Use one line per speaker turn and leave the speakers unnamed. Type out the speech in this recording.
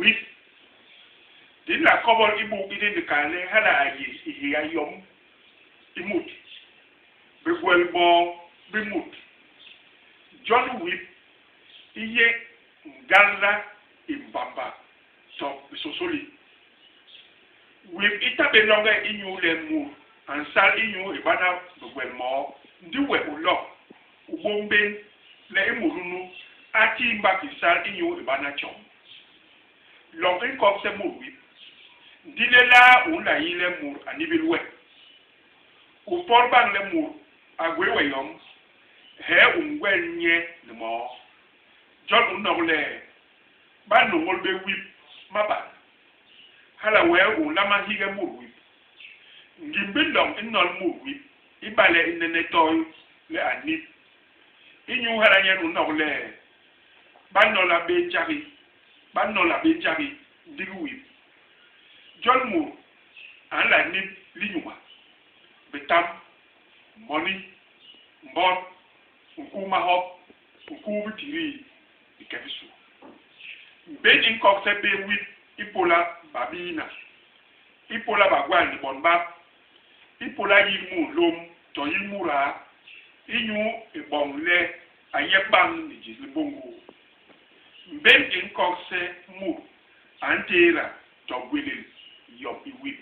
Wip. Di nla kobol i buk ini ni kal le hala a yé i héya yom i mut, bigwel moo bi mut. Jon wip i yé ngalna i mbamba to bisôsôli. Wip i ta bé longe inyuule mut a nsal inyu i bana bigwel moo, ndi we u lok, u bôk mbén le i mut nunu a tiimba ki sal inyu i bana tjom. Loñ i nkogse mut wip. Ndi lelaa u nla yi le mut a nibil we? U pot bañ le mut a gwé we yom, hee u ngwel nye ni moo. Jon u nok le ba nôñôl bé wip mabal. Hala wee u nlama hige mut wip. Ngim biloñ i nol mut wip ibale i nene toi le a nip. Inyu hala nyen u nok le ba nola bé njagi, ba nola bé njagi ndigi wip. Jon mut a nla nip linyuma, bitam, moni, mbot, nkuu mahop, nkuu bitidii i ke bisu. Mbén i nkogse bé wip ipôla babiina, ipôla bagwal ni bon bap, ipôla yig munlôm to yig mudaa inyu i boñ le a yep bañ ni jis li mbôngôô. Mbén i nkogse mut a ntééda to gwélél yom i wip.